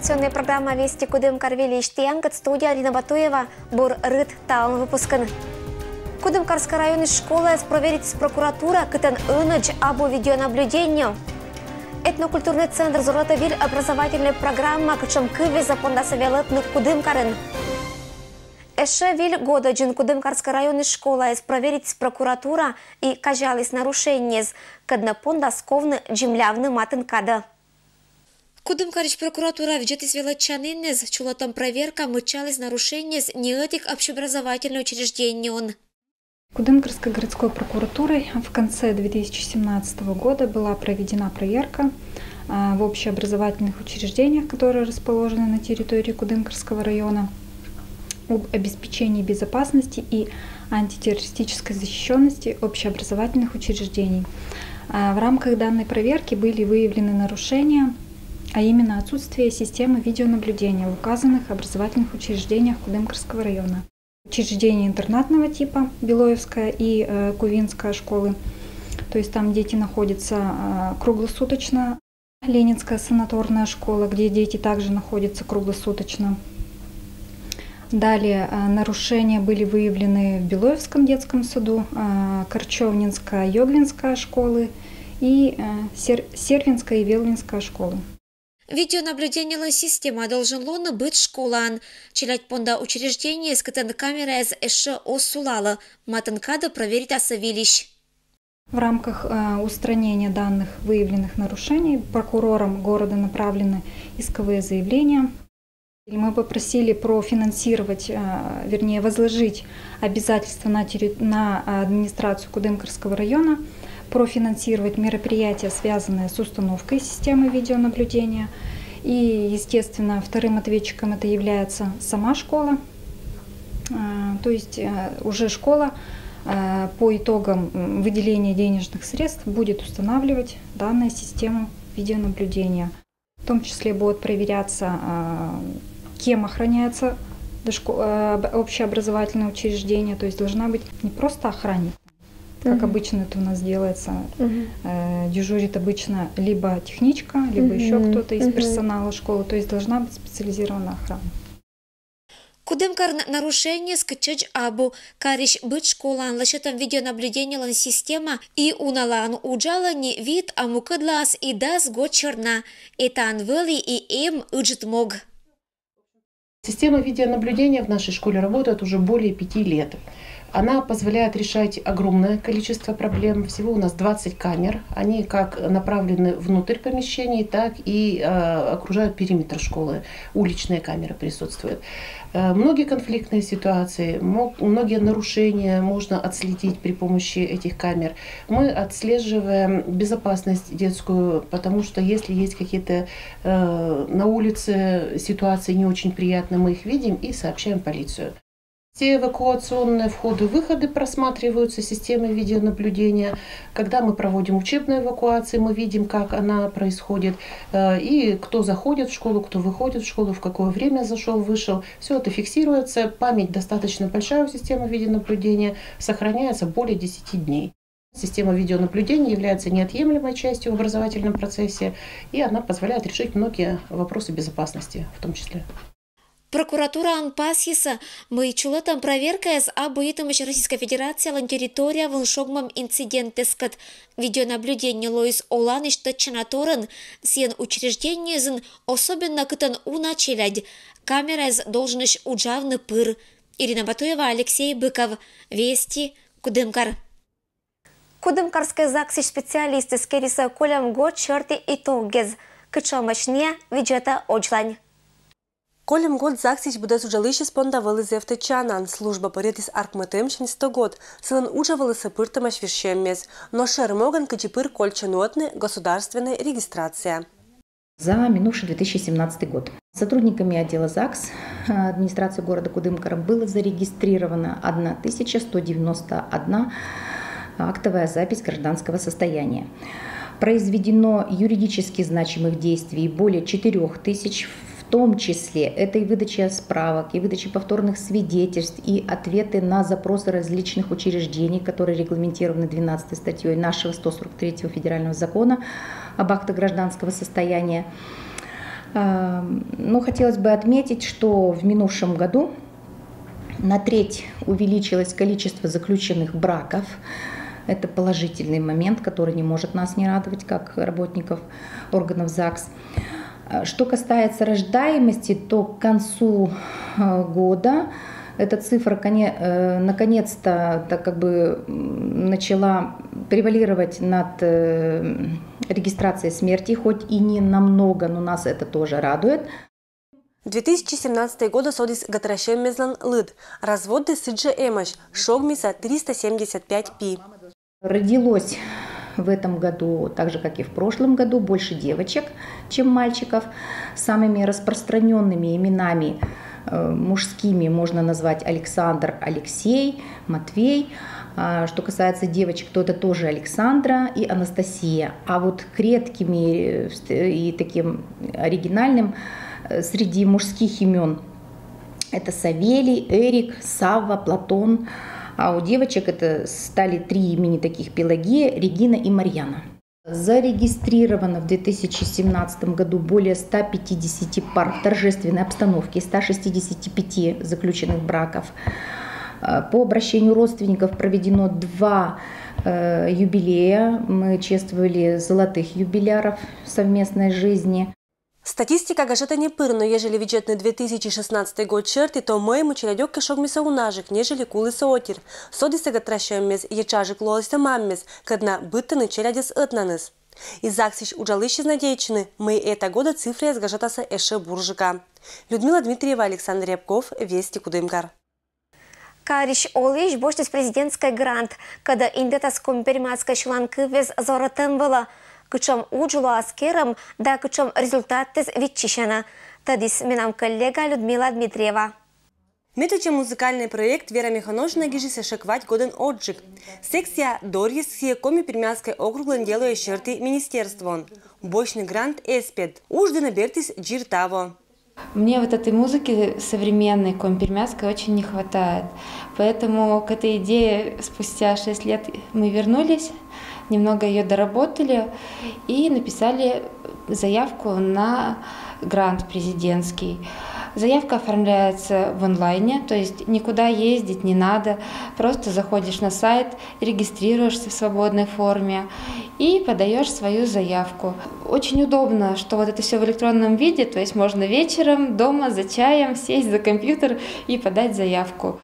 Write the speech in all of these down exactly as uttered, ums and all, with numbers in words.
Информационная программа «Вести Кудымкар» выльысь тіянкӧд студияын Алина Батуева. Бур рыт талун выпускын. Кудымкарскӧй районысь школаяс проверитіс прокуратура, кытӧн ӧнӧдз абу видеонаблюдение. Этнокультурный центр зорлӧ выль образовательнӧй программа, кутшӧм кывъяс пондас велӧдны Кудымкарын. Эшӧ выль годӧдзын Кудымкарскӧй районысь школаяс проверитіс прокуратура и казяліс нарушениеяс, кӧднӧ пондас ковны дземлявны матын кадӧ. Кудымкарысь прокуратура видзӧдіс велӧдчанінӧс, чулӧтӧм проверка мыччаліс нарушениеяс ни ӧтик общеобразовательнӧй учреждениеын. Кудымкарской городской прокуратурой в конце две тысячи семнадцатого года была проведена проверка, а, в общеобразовательных учреждениях, которые расположены на территории Кудымкарского района, об обеспечении безопасности и антитеррористической защищенности общеобразовательных учреждений. А, в рамках данной проверки были выявлены нарушения, а именно отсутствие системы видеонаблюдения в указанных образовательных учреждениях Кудымкарского района. Учреждения интернатного типа Белоевская и, э, Кувинская школы. То есть там дети находятся, э, круглосуточно. Ленинская санаторная школа, где дети также находятся круглосуточно. Далее, э, нарушения были выявлены в Белоевском детском саду, э, Корчевнинская, Ёглинская школы и, э, Сер-, Сервинская и Велвинская школы. Видеонаблюдениелӧн система должен лоны быд школаын. Челядь понда учреждениеяс, кытӧн камераяс эшшӧ оз сулалӧ, матын кадӧ проверитасӧ выльысь. В рамках, э, устранения данных выявленных нарушений прокурором города направлены исковые заявления. Мы попросили профинансировать, э, вернее, возложить обязательства на терри-, на администрацию Кудымкарского района, профинансировать мероприятия, связанные с установкой системы видеонаблюдения. И, естественно, вторым ответчиком это является сама школа. А, то есть, э, уже школа, э, по итогам, м, выделения денежных средств будет устанавливать данную систему видеонаблюдения. В том числе будет проверяться, а, кем охраняется дошко-, э, об-, общеобразовательное учреждение, то есть должна быть не просто охранник, как Мгм. обычно это у нас делается, Мгм. э, дежурит обычно либо техничка, либо ещё Мгм. кто-то из Мгм. персонала школы, то есть должна быть специализированная охрана. Кудымкарын нарушениеяс кытчӧдз абу. Карысь быд школаын лӧсьӧдӧм видеонаблюдениелӧн система и уналаын уджалӧ ни вит, а мукӧдлаас и дас год сьӧрна. Этаын вӧлі и эм ыджыд мог. Система видеонаблюдения в нашей школе работает уже более пяти лет. Она позволяет решать огромное количество проблем. Всего у нас двадцать камер. Они как направлены внутрь помещений, так и, э, окружают периметр школы. Уличные камеры присутствуют. Э, многие конфликтные ситуации, мо-, многие нарушения можно отследить при помощи этих камер. Мы отслеживаем безопасность детскую, потому что если есть какие-то, э, на улице ситуации не очень приятные, мы их видим и сообщаем в полицию. Все эвакуационные входы-выходы просматриваются системой видеонаблюдения. Когда мы проводим учебные эвакуации, мы видим, как она происходит, э, и кто заходит в школу, кто выходит в школу, в какое время зашёл, вышел. Всё это фиксируется. Память достаточно большая у системы видеонаблюдения, сохраняется более десяти дней. Система видеонаблюдения является неотъемлемой частью в образовательном процессе, и она позволяет решить многие вопросы безопасности в том числе. Прокуратураын пасйисӧ, мый чулӧтӧм проверкаяс абу йитӧмысь Российскӧй Федерациялӧн территория вылын шогмӧм инцидентъяскӧд. Видеонаблюдение лоис оланысь тӧдчанаторйӧн, сійӧн учреждениеясын, особенно кытӧн уна челядь, камераяс должнӧсь уджавны пыр. Ирина Батуева, Алексей Быков, Вести, Кудымкар. Кудымкарскӧй загсысь специалистъяс керисӧ кольӧм год сьӧрті итогъяс. Кутшӧмӧсь найӧ, видзӧдӧй оджлань. Кольӧм год загсысь быдӧс уджалысьяс понда вӧлі зэв тӧдчанаӧн. Служба пӧрйӧдіс аркмӧтӧмсянь сто год. Сылӧн уджавылысӧ пыртӧмаӧсь вежсьӧмъяс. Но шӧр могӧн кыдзи пыр кольччӧ нуӧдны государственнӧй регистрация. За минувший две тысячи семнадцатый год сотрудниками отдела загс, э, администрации города Кудымкара было зарегистрировано одна тысяча сто девяносто одна актовая запись гражданского состояния. Произведено юридически значимых действий более четырёх тысяч, в том числе это и выдача справок, и выдача повторных свидетельств, и ответы на запросы различных учреждений, которые регламентированы двенадцатой статьёй нашего сто сорок третьего федерального закона об актах гражданского состояния. А, Ну, хотелось бы отметить, что в минувшем году на треть увеличилось количество заключенных браков. Это положительный момент, который не может нас не радовать, как работников органов ЗАГС. А, Что касается рождаемости, то к концу э, года эта цифра коне- э, наконец-то так как бы м, начала превалировать над э, регистрацией смерти, хоть и не намного, но нас это тоже радует. Две тысячи семнадцатый годӧ содіс гӧтрасьӧммезлӧн лыд. Разводдіс сідзжӧ эмӧсь, шогмис триста семьдесят пять пи. Родилось в этом году, так же как и в прошлом году, больше девочек, чем мальчиков. Самыми распространенными именами э, мужскими можно назвать Александр, Алексей, Матвей. А Что касается девочек, то это тоже Александра и Анастасия. А вот к редкими э, вст- и таким оригинальным э, среди мужских имен это Савелий, Эрик, Савва, Платон. А у девочек это стали три имени таких: Пелагея, Регина и Марьяна. Зарегистрировано в две тысячи семнадцатом году более ста пятидесяти пар в торжественной обстановке, ста шестидесяти пяти заключенных браков. Э, По обращению родственников проведено два э, юбилея. Мы чествовали золотых юбиляров совместной жизни. Статистика гажӧтӧ не пыр, но ежели видзӧдны две тысячи шестнадцатый год серти, то мӧймӧд челядьӧс кӧ шогмисӧ унажӧн, нежели кулісӧ отир. Содісӧ гӧтрасьӧммес, ещӧ жӧ лоасисӧ маммес, кӧдна быдтӧны челядьӧс ӧтнаныс. И ЗАГС-ысь уджалысьяс надейтчӧны, мый эта годӧ цифраяс гажӧтасӧ ещӧ бурджыка. Людмила Дмитриева, Александр Рябков, Вести, Кудымкар. Карысь олысь босьтіс президентскӧй грант, кӧдӧ индӧтас коми-пермяцкӧй сьыланкывйӧс зорӧтӧм вылӧ. Кутшӧм удж лоас керӧм да кутшӧм результатыс виччысьӧны, тӧдіс менам коллега Людмила Дмитриева. Медводдза музыкальнӧй проект Вера Михоножина гижис ещӧ квайт годӧн одзджык. Секция дорйис сійӧ Коми-Пермяцкӧй округлӧн делӧ серти министерствоын. Босьтны грант эз пет. Удж дінӧ бертіс дзир таво. Мне вот этой музыки современной, коми-пермяцкой, очень не хватает. Поэтому к этой идее спустя шесть лет мы вернулись, немного ее доработали и написали заявку на грант президентский. Заявка оформляется в онлайне, то есть никуда ездить не надо, просто заходишь на сайт, регистрируешься в свободной форме и подаешь свою заявку. Очень удобно, что вот это все в электронном виде, то есть можно вечером дома за чаем сесть за компьютер и подать заявку.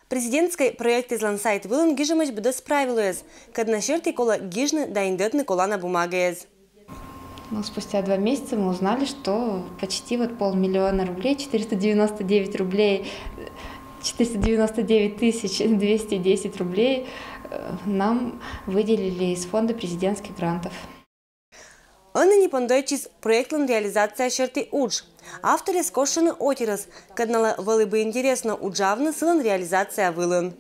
Президентскӧй проектэзлӧн сайт вылын гижӧмысь быдӧс правилояс, кӧдна серти колӧ гижны да индӧдны колана бумагаэз. Ну, спустя два месяца мы узнали, что почти вот полмиллиона рублей, четыреста девяносто девять рублей, четыреста девяносто девять тысяч двести десять рублей э, нам выделили из фонда президентских грантов. Ӧні нин пондӧтчис проектлӧн реализация серти удж. Авторъяс кошкӧны отирӧс, кӧдналӧ вӧлі бы интереснӧ уджавны сылӧн реализация вылын.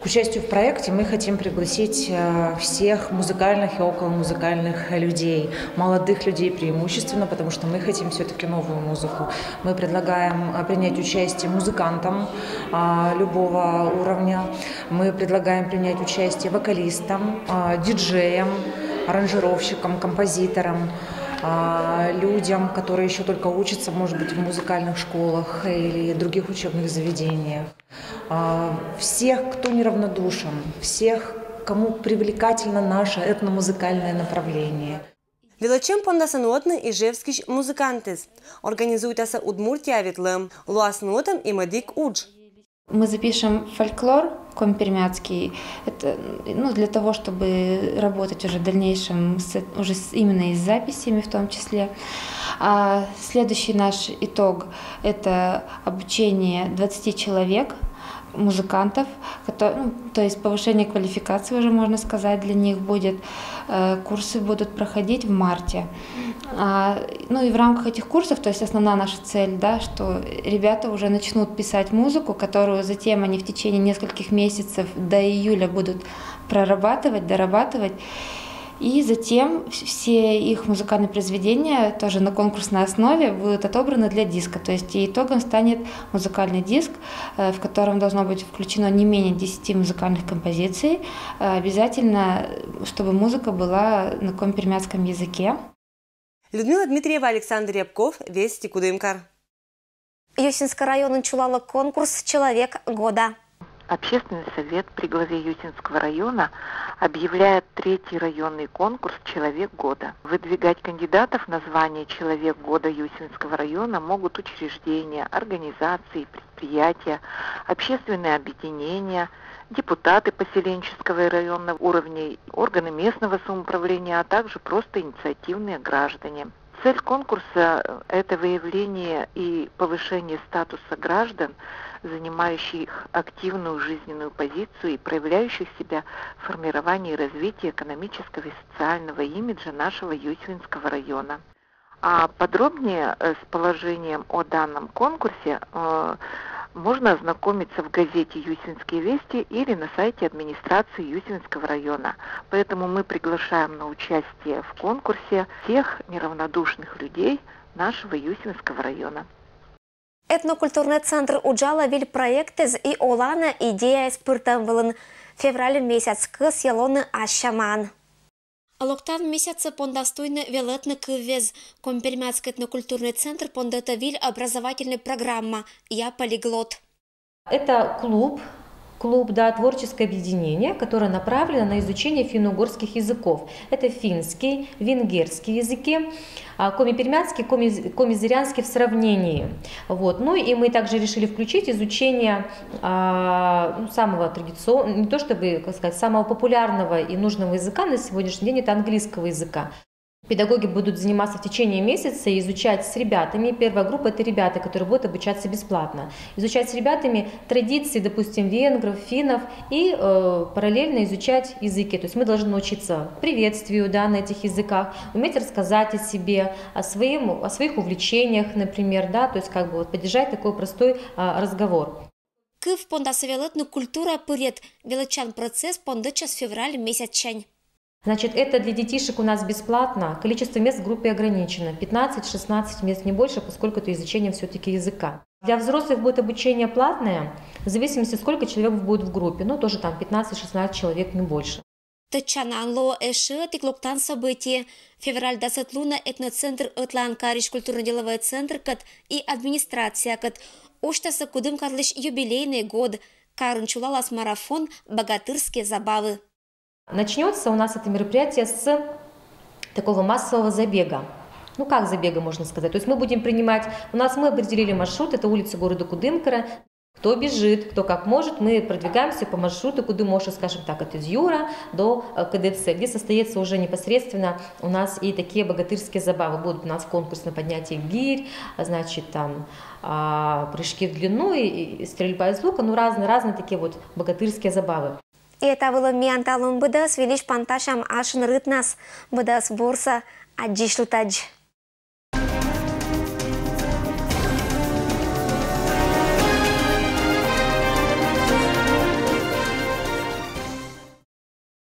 К участию в проекте мы хотим пригласить э, всех музыкальных и околомузыкальных людей, молодых людей преимущественно, потому что мы хотим все-таки новую музыку. Мы предлагаем э, принять участие музыкантам а, любого уровня, мы предлагаем принять участие вокалистам, а, диджеям, аранжировщикам, композиторам, а, людям, которые еще только учатся, может быть, в музыкальных школах или других учебных заведениях. А, Всех, кто неравнодушен, всех, кому привлекательно наше этномузыкальное направление. Велӧдчӧм пондасӧ нуӧдны Ижевскысь музыкантъяс. Организуйтасӧ Удмуртия ветлӧм. Лоас нуӧдӧм и мӧдік удж. Мы запишем фольклор коми-пермяцкий, это ну, для того, чтобы работать уже в дальнейшем с, уже с, именно и с записями в том числе. А следующий наш итог – это обучение двадцати человек, музыкантов, которые, ну, то есть повышение квалификации уже, можно сказать, для них будет. Э, Курсы будут проходить в марте. А, ну и в рамках этих курсов, то есть основная наша цель, да, что ребята уже начнут писать музыку, которую затем они в течение нескольких месяцев до июля будут прорабатывать, дорабатывать. И затем все их музыкальные произведения тоже на конкурсной основе будут отобраны для диска. То есть и итогом станет музыкальный диск, э, в котором должно быть включено не менее десяти музыкальных композиций. Э, Обязательно, чтобы музыка была на коми-пермяцком языке. Людмила Дмитриева, Александр Рябков, Вести, Кудымкар. Юсинск районын чулалык конкурс «Человек года». Общественный совет при главе Юсинского района объявляет третий районный конкурс «Человек года». Выдвигать кандидатов на звание «Человек года» Юсинского района могут учреждения, организации, предприятия, общественные объединения, депутаты поселенческого и районного уровней, органы местного самоуправления, а также просто инициативные граждане. Цель конкурса – это выявление и повышение статуса граждан, занимающих активную жизненную позицию и проявляющих себя в формировании и развитии экономического и социального имиджа нашего Юсинского района. А подробнее э, с положением о данном конкурсе э, можно ознакомиться в газете «Юсинские вести» или на сайте администрации Юсинского района. Поэтому мы приглашаем на участие в конкурсе всех неравнодушных людей нашего Юсинского района. Этнокультурный центр уджалӧ выль проектэз и оланӧ идеяэз пыртӧм вылын. Февраль месяц кӧсйӧ лоны ассямаӧн. Локтан месяцсӧ пондас туйны велӧтны кыввез. Коми-Пермяцкый этнокультурный центр пондӧтӧ выль образовательный программа «Я полиглот». Это клуб, клуб, да, творческое объединение, которое направлено на изучение финно-угорских языков. Это финский, венгерский языки, а, коми-пермяцкий, коми-, коми-зырянский в сравнении. Вот. Ну и мы также решили включить изучение а, ну, самого традиционного, не то чтобы, как сказать, самого популярного и нужного языка на сегодняшний день, это английского языка. Педагоги будут заниматься в течение месяца и изучать с ребятами. Первая группа – это ребята, которые будут обучаться бесплатно. Изучать с ребятами традиции, допустим, венгров, финнов и э, параллельно изучать языки. То есть мы должны научиться приветствию, да, на этих языках, уметь рассказать о себе, о, своим, о своих увлечениях, например, да, то есть как бы вот поддержать такой простой а, разговор. Кыв пондас велӧтны культура пырйӧд. Велӧдчан процесс пондӧдчас февраль месяцсянь. Значит, это для детишек у нас бесплатно. Количество мест в группе ограничено. пятнадцать-шестнадцать мест, не больше, поскольку это изучение все-таки языка. Для взрослых будет обучение платное, в зависимости, сколько человек будет в группе. Ну, тоже там пятнадцать-шестнадцать человек, не больше. Тӧдчанаӧн лоӧ эшшӧ ӧтик локтан событие. Февраль дасӧд лунӧ этноцентр ӧтлаын карысь культурно-деловӧй центркӧд и администрациякӧд. Осьтасӧ Кудымкарлысь юбилейный год. Карын чулалас марафон «Богатырские забавы». Начнется у нас это мероприятие с такого массового забега. Ну, как забега, можно сказать. То есть мы будем принимать, у нас мы определили маршрут, это улица города Кудымкара. Кто бежит, кто как может, мы продвигаемся по маршруту Кудымоша, скажем так, от Изюра до э, КДЦ, где состоится уже непосредственно у нас и такие богатырские забавы. Будут у нас конкурс на поднятие гирь, значит, там а, прыжки в длину и, и стрельба из лука, ну, разные-разные такие вот богатырские забавы. Эта вылын миян талун быдӧс. Выльысь пантасям ашын рытнас. Быдӧс бурсӧ. Аддзысьлытӧдз.